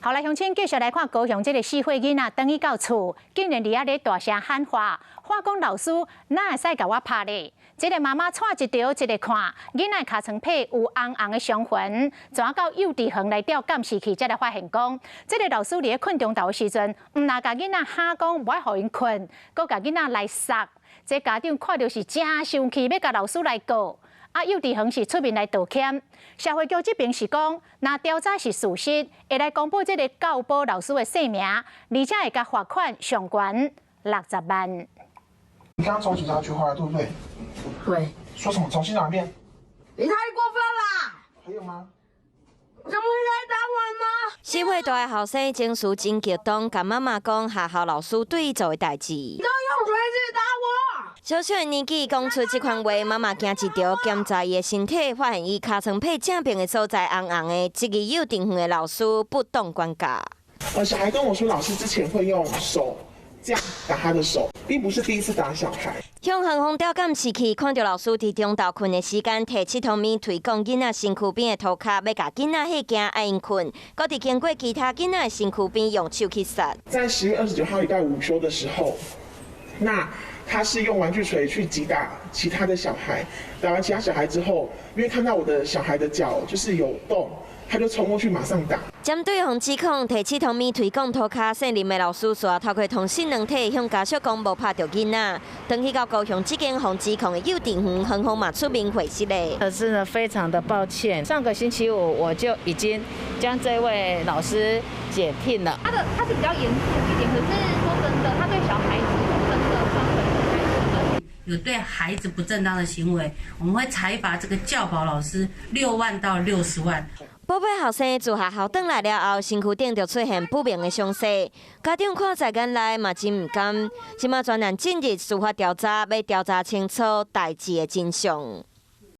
好來，鄉親繼續來看高雄這个4歲囡仔，轉去到厝，竟然佇遐咧大聲喊話，話講老師哪會使共我拍咧？這个媽媽掣一著一个看，囡仔尻川皮有紅紅的傷痕，轉到幼稚園來調監視器，才來發現講，這个老師佇咧睏中晝的時陣，毋但共囡仔喊講無愛予𪜶睏，閣共囡仔來捒。這家長看著是誠生氣，欲共老師來告。啊，幼稚園是出面來道歉。社會局這邊是講，若調查是事實，會來公布這个教保老師的姓名，而且會共罰款上懸60萬。你剛剛重講那句話，對不對？對。說什麼？重新講一遍。你太過分了！還有嗎？怎麼會來打我嗎？4歲大的學生情緒真激動，共媽媽講學校老師對伊做的代誌。你都用錘子打我！小小的年紀講出這款話，媽媽驚一著，檢查伊的身體，發現伊尻川皮正邊的所在紅紅的，質疑幼稚園的老師不當管教。小孩跟我說，老師之前會用手這樣打他的手，並不是第一次打小孩。向園方調監視器，看著老師佇中晝睏的時間，提佚佗物推摃囡仔身軀邊的塗跤，欲共囡仔嚇驚愛𪜶睏，閣佇經過其他囡仔的身軀邊用手去捒。在10月29號禮拜五午休的時候，那他是用玩具錘去擊打其他的小孩，打完其他小孩之後，因為看到我的小孩的腳就是有洞，他就衝過去馬上打。針對予指控提佚佗物推摃塗跤，姓林的老師煞透過通訊軟體向家屬講無拍著囡仔。轉去到高雄這間予指控的幼稚園，園方嘛出面回釋咧。可是呢，非常的抱歉，上個星期五我就已經將這位老師解聘了。他是比較嚴肅一點，可是說真的，他對小孩子真的傷害太多。有對孩子不正當的行為，我們會裁罰這個教保老師6萬到60萬。寶貝學生自學校轉來了後，身軀頂就出現不明的傷勢，家長看在眼內嘛真毋甘。這馬專案進入司法調查，欲調查清楚代誌的真相。